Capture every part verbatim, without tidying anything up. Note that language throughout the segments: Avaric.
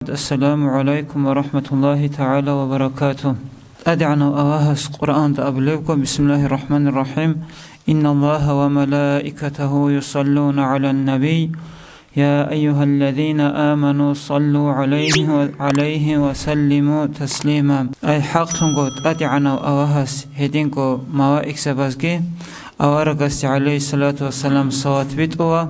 Ассаламу гӀалайкум ва рахӀматуллагьи тагӀала ва баракатугь. ТӀадегӀанав Аллагьас Къуръанда абулебго: «Бисмиллагьир рахӀманир рахӀим. Инналлагьа ва малаикатагьу юсаллуна гӀалан набий. Я айюгьаллазина аману саллу гӀалайгьи ва, гӀалайгьи ва саллиму таслима». Ай хӀакълъунго ТӀадегӀанав Аллагьас гьединго малаикзабазги аварагасде гӀалайгьиссалату вассалам салават битӀула.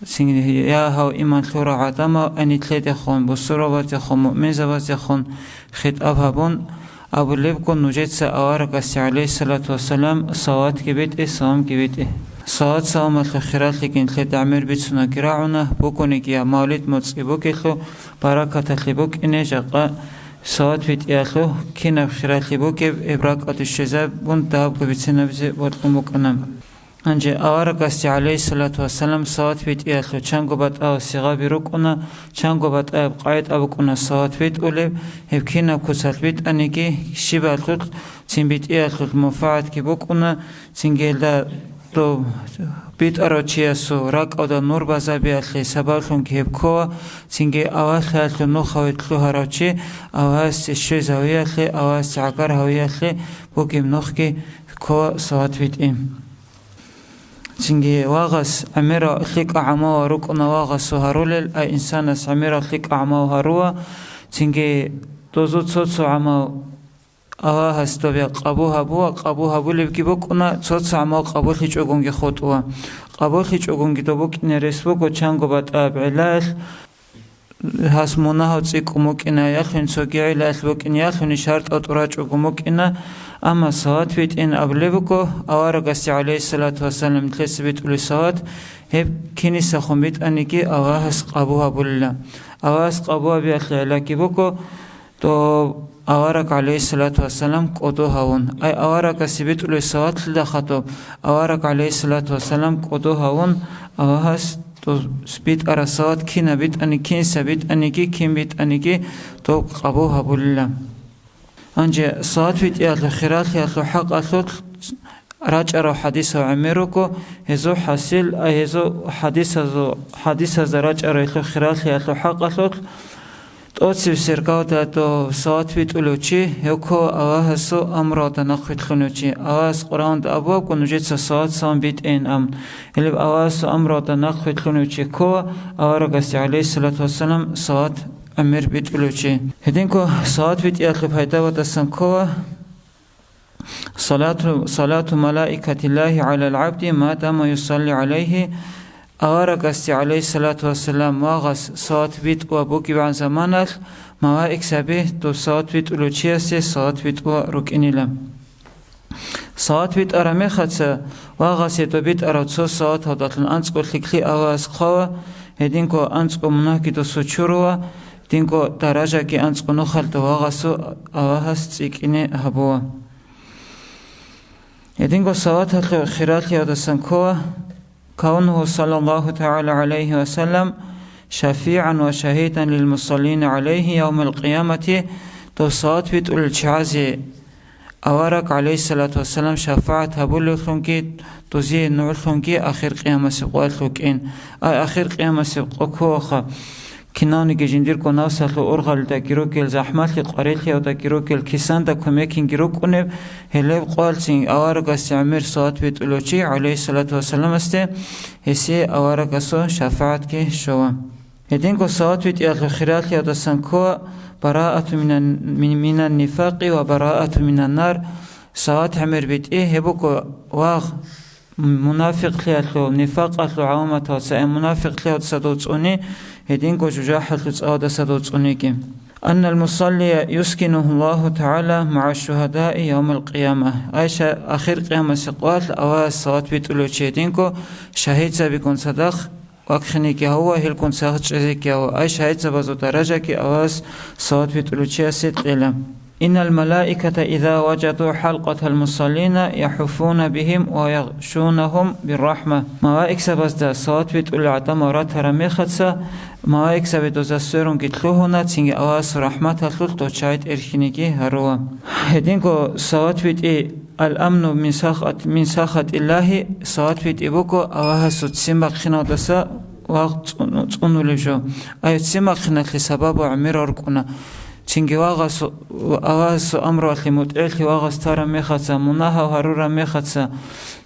Цинги: «Я гьав иман лъурал гӀадамал, ай нилъедехун, бусурбабаздехун, муъминзабаздехун хитӀаб гьабун, абулебго, нужеца аварагасде гӀалайгьиссалату вассалам салаватги битӀе, саламги битӀе». Салават-саламалъул хиралъиги нилъеда гӀемер бицунаги рагӀуна, бугониги я мавлид моцӀи бугелъул, баракаталъе букӀине жакъа салават битӀиялъул кинаб хиралъи бугеб, гьеб ракӀалде щвезабун дагьабго бицинабизе бокьун букӀана. Гьанже аварагасде гӀалайгьиссалату вассалам салават битӀиялъул чанго батӀал сигъаби рукӀуна, чанго батӀаяб къагӀида букӀуна салават битӀулеб, гьеб кинаб куцалъ битӀаниги, щибалъулъ цин битӀиялъул мунфагӀатги букӀуна, цинги гьелда доб битӀарав чиясул ракӀалда нур базабиялъе сабаблъунги гьеб ккола, цинги авалъиялъул нухаве лъугьарав чи Аллагьасде щвезавиялъе, Аллагьасде гӀагар гьавиялъе бугеб нухги ккола салават битӀи. Цинги вагъас гӀемерал лъикӀа гӀамал рукӀуна вагъасул гьарулел, ай инсанас гӀемерал лъикӀа гӀамал гьарула, цинги дозул цо-цо гӀамал Аллагьас добе къабул гьабула, къабул гьабулебги букӀуна, цо-цо гӀамал къабуллъичӀогонги хутӀула. КъабуллъичӀогонги доб букӀине рес буго чанго батӀаяб гӀиллаялъ, гьас мунагьал цӀикӀкӀун букӀинаялъун, цоги гӀиллаялъ букӀинаялъуни шартӀал тӀурачӀого букӀина, амма салават битӀин абулеб буго, аварагасде гӀалайгьиссалату вассалам нилъеца битӀулеб салават, гьеб кинисахун битӀаниги Аллагьас къабул гьабулила. Аллагьас къабул гьабиялъе гӀиллаги буго, доб авараг гӀалайгьиссалату вассалам кӀодо гьавун. Ай аварагасе битӀулеб салаватлъида хадуб, авараг гӀалайгьиссалату вассалам кӀодо гьавун, Аллагьас дос битӀараб салават кинаб битӀани, кинса битӀаниги, кин битӀаниги доб къабул гьабулила. Гьанже салават битӀиялъул хиралъиялъул хӀакъалъулъ рачӀарал хӀадисал гӀемер руго, гьезул хӀасил, ай гьезул хӀадисазул, хӀадисазда рачӀарал гьелъул хиралъиялъул хӀакъалъулъ тӀоцеб сергалда дов салават битӀулев чи, гьев ккола Аллагьасул амруялда нахъвилълъунев чи. Аллагьас Къуръанда абуабго нужеца салават-салам битӀейин абун. Гьелеб Аллагьасул амруялда нахъвилълъунев чи ккола аварагасде, гӀалайгьиссалату вассалам, салават гӀемер битӀулев чи. Гьединго салават битӀиялъул пайдабаздасан ккола: «Салату, салату малаикатиллагьи гӀалал гӀабди ма дама юсалли гӀалайгьи», аварагасде, гӀалайгьиссалату вассалам, вагъас салават битӀула бугебгӀан заманалъ, малаикзаби доб салават битӀулев чиясе салават битӀула рукӀинила. Салават битӀараб мехаца, вагъасе доб битӀараб цо салаваталдалъун анцӀго лъикӀлъи Аллагьас хъвала, гьединго анцӀго мунагьги досул чурула, динго даражаги анцӀго нухалда вагъасул Аллагьас цӀикӀкӀине гьабула. Гьединго салаваталъул хиралъиялдасан ккола: «Кавнугьу саллаллагьу тагӀала гӀалайгьи ва саллам шафигӀан ва шагьидан лилмусаллина гӀалайгьи явмал къиямати», дов салават битӀулел чагӀазе авараг, гӀалайгьиссалату вассалам, шафагӀат гьабулевлъунги, дозие нугӀлъунги ахир къиямасеб къоялъ вукӀин. Ай, ахир къиямасеб къо ккоха, кинавниги жиндирго навсалъул ургъалидаги ругел, захӀмалъи къварилъиялдаги ругел, кисанда кумекинги рукӀунеб, гьелеб къоялъцин аварагасде гӀемер салават битӀулев чи, гӀалайгьиссалату вассаламасде, гьесие аварагасул шафагӀатги щола. Гьединго салават битӀиялъул хиралъиялдасан ккола: «Бараату минан, мин-, минан нифакъи ва бараату минан нар», салават гӀемер битӀи, гьеб буго вагъ мунафикълъиялъул, нифакъалъул гӀаламаталдаса, ай мунафикълъиялдаса дов цӀуни, гьединго жужахӀалъул цӀалдаса дов цӀуниги. «Аннал мусаллия юскинугьу Аллагьу тагӀала магӀа шугьадаи явмал къияма». Ай ша-, ахир къиямасеб къоялъ Аллагьас салават битӀулев чи гьединго шагьидзабигун цадахъ вахъинеги гьавула, гьелгун цадахъ чӀезеги гьавула. Ай шагьидзабазул даражаги Аллагьас салават битӀулев чиясе кьела. «Иннал малаиката иза важаду халкъатал мусаллина яхӀуффуна бигьим ва ягъшунагьум биррахӀма». Малаикзабазда салават битӀулел гӀадамал ратараб мехаца, малаикзаби доза сверунги лъугьуна, цинги Аллагьасул рахӀматалъулъ дов чагӀи тӀерхьинеги гьарула. Гьединго салават битӀи, «Ал-амну мин сахат-, мин сахатиллагьи», салават битӀи буго Аллагьасул ццин бахъиналдаса вагъ цӀуну-, цӀунулеб жо. Ай ццимахъиналъе сабаб ва гӀемер рукӀуна. Цинги вагъас-, Аллагьасул амруялъе мутӀигӀлъи вагъас тараб мехаца, мунагьал гьарураб мехаца,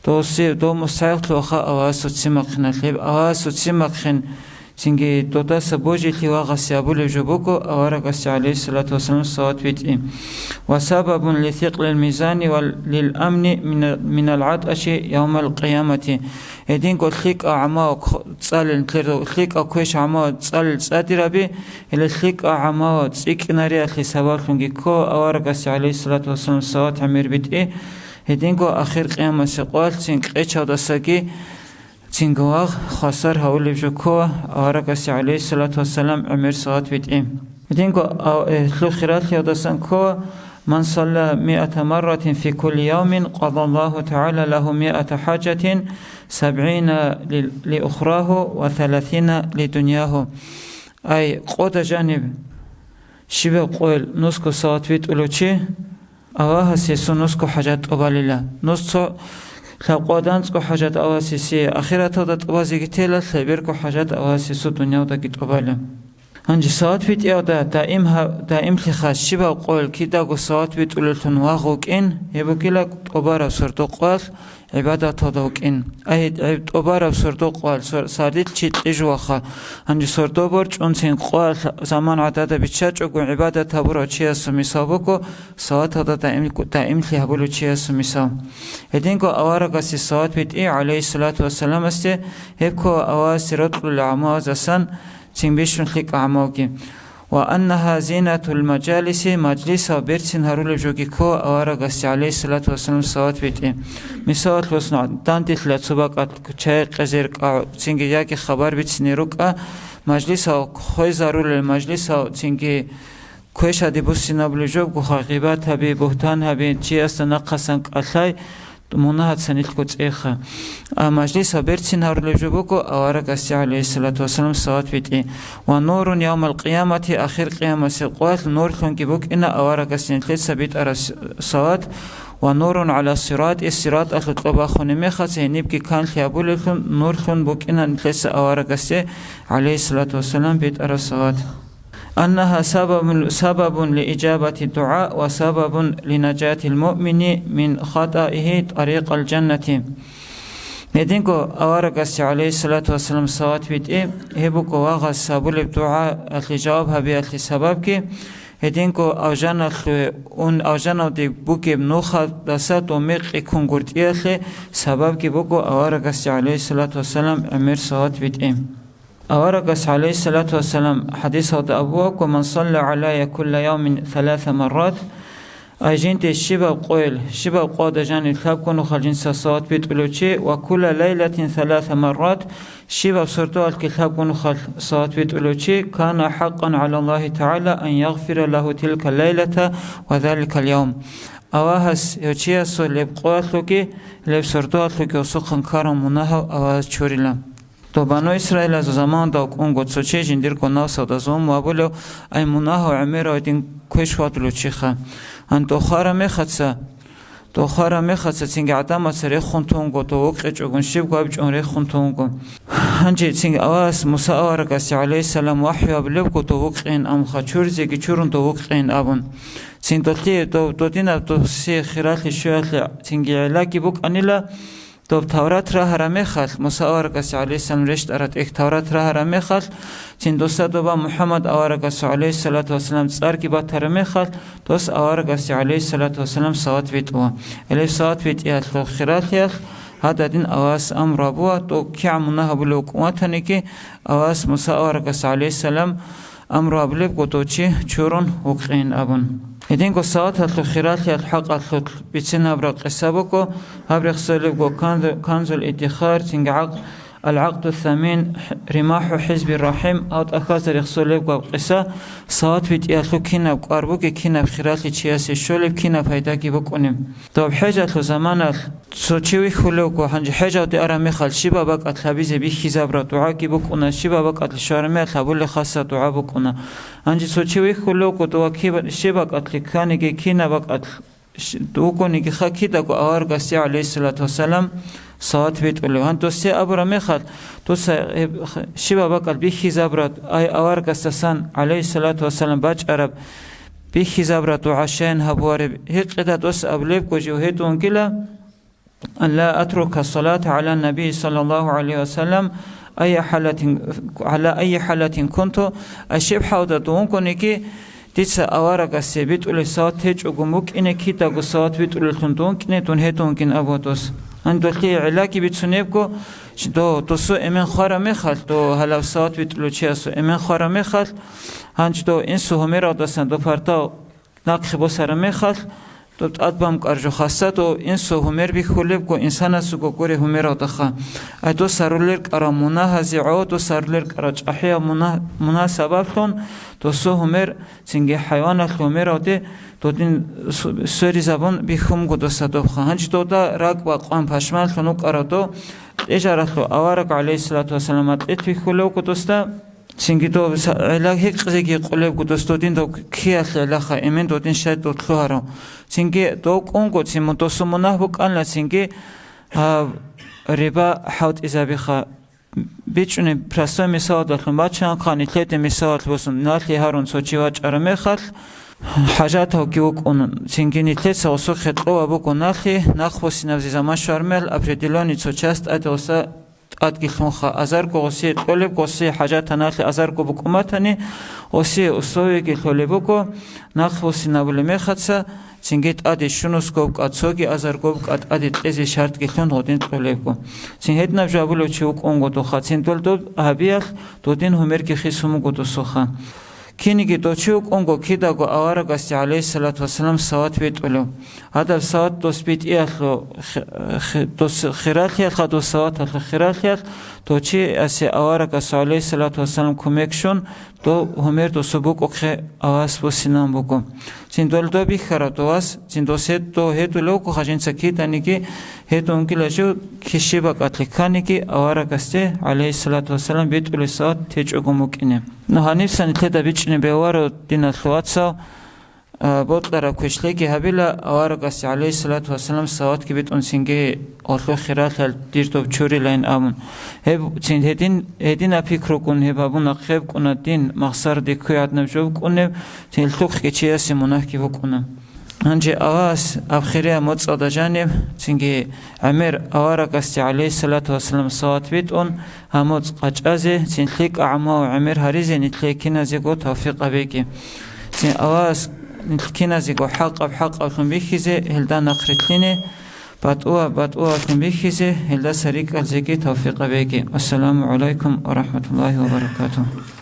досие, дов мустахӀикълъи ваха Аллагьасул ццимахъиналъе. Гьеб Аллагьасул ццимахъин, цинги додаса божилъи вагъасе абулеб жо буго аварагасде, гӀалейхиссалату вассалам, салават битӀи. Ва сабабун ли сикълил мизани ва лил амни мина-, минал гӀатӀаши явмал къиямати. Гьединго лъикӀа гӀамал кх-, цӀалел, лъикӀа квеш гӀамал цӀалел цӀадираби, гьеле лъикӀа гӀамал цӀикӀкӀинариялъе сабаблъунги ккола аварагасде, гӀалейхиссалату вассалам, салават гӀемер битӀи, гьединго ахир къиямасеб къоялъцин къечалдасаги цинги вагъ хвасар гьавулеб жо ккола аварагасде, гӀалейхиссалату вассалам, гӀемер салават битӀи. Гьединго ав-, э, лъухиралъиялдасан ккола: «Ман салла миата марратин фи кулли явмин, къадаллагьу тагӀала лагьу миата хӀажатин, сабгӀина ли, ли ухрагьу ва саласина ли дуньягьу». Ай, къода жаниб щибаб къоялъ нусго салават битӀулев чи, Аллагьас гьесул нусго хӀажат тӀубалила. Нус цо лъабкъоялда анцӀго хӀажат Аллагьас гьесие ахираталда тӀубазеги тела, лъеберго хӀажат Аллагьас гьесул дуниялдаги тӀубала. Гьанже салават битӀиялда даим гьа-, даимлъи хас щибаб къоялъ кидаго салават битӀулеллъун вагъ вукӀин, гьеб бугила тӀубараб сордо къоялъ гӀибадаталда вукӀин. Ай, гьеб тӀубараб сордо къоялъ сор-, сардилъ чи кьижуваха. Гьанже сордо борчӀунцин къоялъ заман гӀадада биччачӀого гӀибадат гьабурав чиясул мисал буго, салаталда даим-, даимлъи гьабулев чиясул мисал. Гьединго аварагасде салават битӀи, гӀалейхиссалату вассаламасде, гьеб ккола Аллагьасде рокьулел гӀамалазасан цин бищун лъикӀа гӀамалги. «Ва аннагьа зинатул мажалиси», мажлисал берцин гьарулеб жоги ккола аварагасде, гӀалейхиссалату вассалам, салават битӀи. Мисалалъе босун, данделъила цо бакӀалъ чай къезе рекӀа, цинги яги хабар бицине рукӀа, мажлисал хвезарулел, мажлисал цинги квешаде буссинабулеб жо бугоха, гъибат гьаби, бугьтан гьаби, чиясда нахъасан кӀалъай, мунагьаца нилъго цӀеха. А мажлисал берцин гьарулеб жо буго аварагасде, гӀалейхиссалату вассалам, салават битӀи. «Ва нурун явмал къиямати», ахир къиямасеб къоялъ нурлъунги букӀина аварагасде нилъеца битӀараб с-, салават. «Ва нурун гӀала сиратӀи», сираталъул кьо бахунеб мехалъ гьенибги канлъи гьабулеблъун нурлъун букӀина нилъеца аварагасде, гӀалейхиссалату вассалам, битӀараб салават. «Аннагьа сабабун, сабабун ли иджабати дугӀа ва сабабун ли нажатил муъмини мин хатӀаигьи тӀарикъал жаннати». Гьединго аварагасде, гӀалейхиссалату вассалам, салават битӀи, гьеб буго вагъас гьабулеб дугӀаялъе жаваб гьабиялъе сабабги, гьединго алжаналъуве ун алжаналде бугеб нухалдаса дов мекъи ккунгутӀиялъе сабабги буго аварагасде, гӀалейхиссалату вассалам, гӀемер салават битӀи. Аварагас, гӀалейхиссалату вассалам, хӀадисалда абуаго: «Ман салла гӀалайя кулла явмин саласа маррат», ай жинде щибаб къоялъ, щибаб къоялда жаниб лъабго нухалъ жинца салават битӀулев чи, «ва кулла лайлатин саласа маррат», щибаб сордоялъги лъабго нухалъ салават битӀулев чи, «кана хӀакъан гӀала Аллагьи тагӀала ан ягъфира лагьу тилка лайлата ва заликал явм». Аллагьас гьев чиясул гьеб къоялъулги, гьеб сордоялъулги гьесухъан ккарал мунагьал Аллагьас чурила. Доб Бану Исраилазул заманалда вукӀунго цо чи жиндирго навсалда зулму гьабулев, ай мунагьал гӀемерав гьедин квеш вадулев чиха. Гьанже дов хвараб мехаца, дов хвараб мехаца цинги гӀадамаца рехун тунго, дов вукъичӀогун щибго гьабичӀогун рехун тунго. Гьанже цинги Аллагьас Муса аварагасде, гӀалейхиссалам, вахӀю гьабулебго дов вукъин, амха чуризеги чурун дов вукъин абун. Цин долъие дов-, додинаб досие хиралъи щвеялъе цинги гӀиллаги букӀанила, доб Таврат рагьараб мехалъ, Муса аварагасде, гӀалейхиссалам, рещтӀараб тӀехь Таврат рагьараб мехалъ, цин доса доба МухӀаммад аварагасул, гӀалейхиссалату вассалам, цӀарги батараб мехалъ, дос аварагасде, гӀалейхиссалату вассалам, салават битӀула. Гьелеб салават битӀиялъул хиралъиялъ гьададин Аллагьас амру гьабуа, дов кигӀан мунагь гьабулев вукӀун ватаниги, Аллагьас Муса аварагасде, гӀалейхиссалам, амру гьабулебго дов чи чурун вукъин абун. Гьединго салаталъул хиралъиялъ хӀакъалъулъ бицинабураб къиса буго, гьаб рехсолебго Канзу-, Канзул Иддихар, цинги гӀакъ-, Ал-ГӀакъду Самин, ХӀ-, Римаху ХӀизби РахӀим, гьав тӀахьазда рехсолебго гьаб къиса, салат битӀиялъул кинаб кӀвар бугеб, кинаб хиралъи чиясе щолеб, кинаб пайдаги букӀунеб. Доб хӀежалъул заманалъ, цо чи вихьулевго, гьанже хӀежалде араб мехалъ щибаб бакӀалъ гьабизе бихьизабураб дугӀаги букӀуна, щибаб бакӀалъ щвараб мехалъ гьабулеб хасаб дугӀа букӀуна. Гьанже цо чи вихьулевго, дова киба-, щиб бакӀалъ кканиги, кинаб бакӀалъ щ-, вукӀунигиха кидаго аварагасде, гӀалейхиссалату вассалам, салат битӀулев. Гьанже досие абураб мехалъ, дуца гьеб х-, щибаб бакӀалъ бихьизабураб, ай аварагасдасан, гӀалайгьиссалату вассалам, бачӀараб бихьизабураб дугӀа щайин гьабуареб, гьикъида дос абулебго жив гьедунгила, «Ла атрука салата гӀала наби саллаллагьу гӀалайгьи ва саллам, айя хӀалатин, гӀала айи хӀалатин кунту», ай щиб хӀалда дунгониги, дица аварагасе битӀулеб салат гьечӀого букӀине, кидаго салат битӀулеллъун дунгине, дун гьедунгин абуа дос. Гьанже долъие гӀиллаги бицунебго, дов досу эмен хвараб мехалъ, дов гьалаб салат битӀулев чиясул эмен хвараб мехалъ, гьанже дов инсу гьумералдасан дов пардав нахъе босараб мехалъ, доб тӀад бамкӀар жо хасса дов инсу гьумер бихьулебго, инсанасулго гуре гьумералдаха. Ай дос гьарулел ккарал мунагьазе гӀо, дос гьарулел ккарал чӀахӀиял мунагь-, мунагь сабаблъун, досу гьумер, цинги хӀайваналъул гьумералде додин су-, сверизабун бихьунго доса добха. Гьанже дода ракӀ бакъван пашманлъун вукӀарав дов кьижаралъув авараг, гӀалайгьиссалату вассалам, макьилъ бихьулевго досда, цинги дов са-, гӀилла гьикъизеги къулебго дос додин дов ккиялъ гӀиллаха, эмен додин щай дов лъугьарав. Цинги дов кӀунго, цин му-, досу мунагь букӀанила, цинги гьаб риба хӀалтӀизабиха. БичӀчӀунеб простой мисалалдалъун бачанхъа, нилъеде мисалалъ босун, налъи гьарун цо чи вачӀараб мехалъ, хӀажаталги вукӀун, цинги нилъеца гъосухъе кьола буго налъи, нахъбуссинабзе заман щвармел определённый цо час тӀаде гъоса тӀадги лъунха, азарго гъосие кьолеб, гъосие хӀажатаналъе азарго букӀун батани, гъосие условиеги лъолеб буго, нахъбуссинабулеб мехаца, цинги тӀаде щунусго букӀа, цоги азарго букӀа тӀаде кьезе шартӀги лъун гъодин кьолебго. Цин гьединаб жо абулев чи вукӀунго доха, цин дол доб гьабиялъ додин гьумерги хисун буго досуха. Киниги дов чи вукӀунго кидаго аварагасде, гӀалайгьиссалату вассалам, салат битӀулев. Гьадаб салат дос битӀиялъул хи-, хи-, дос хиралъиялъ, гьадаб салаталъул хиралъиялъ дов чиясе аварагасул, гӀалайгьиссалату вассалам, кумек щун, дов гьумер досу букӀухъе авас буссинан буго. Цин дол доб бихьараб довас, цин дос гьед-, дов гьедулев вукӀуха жинца киданиги, гьедунгила жив кищи бакӀалъе кканиги аварагасде, гӀалайгьиссалату вассалам, битӀулеб салат гьечӀого букӀине. Ну, гьанибса нилъеда бичӀчӀине бегьуларо, диналъул вацал, а, бокьараб квешлъиги гьабила, аварагасде, гӀалайгьиссалату вассалам, салатги битӀун цинги гъолъул хиралъиялъ дир доб чурилайин абун. Гьеб цин гьедин, гьединаб пикругун гьеб гьабун нахъе букӀуна дин, махсар деккуй гӀаднаб жо букӀунеб, цин лъухъги чиясе мунагьги букӀуна. Гьанже Аллагьас аб хирияб моцӀалда жаниб, цинги гӀемер аварагасде, гӀалайгьиссалату вассалам, салат битӀун, гьаб моцӀ къачӀазе, цин лъикӀа гӀамал гӀемер гьаризе нилъее киназего тавфикъ гьабеги. Цин Аллагьас нилъ киназего хӀакъаб-хӀакъаблъун бихьизе, гьелда нахърилълъине, батӀуаб-батӀуаблъун бихьизе, гьелдаса рикӀкӀалъизеги тавфикъ гьабеги. Ассаламу гӀалайкум ва рахӀматуллагьи ва баракатугь.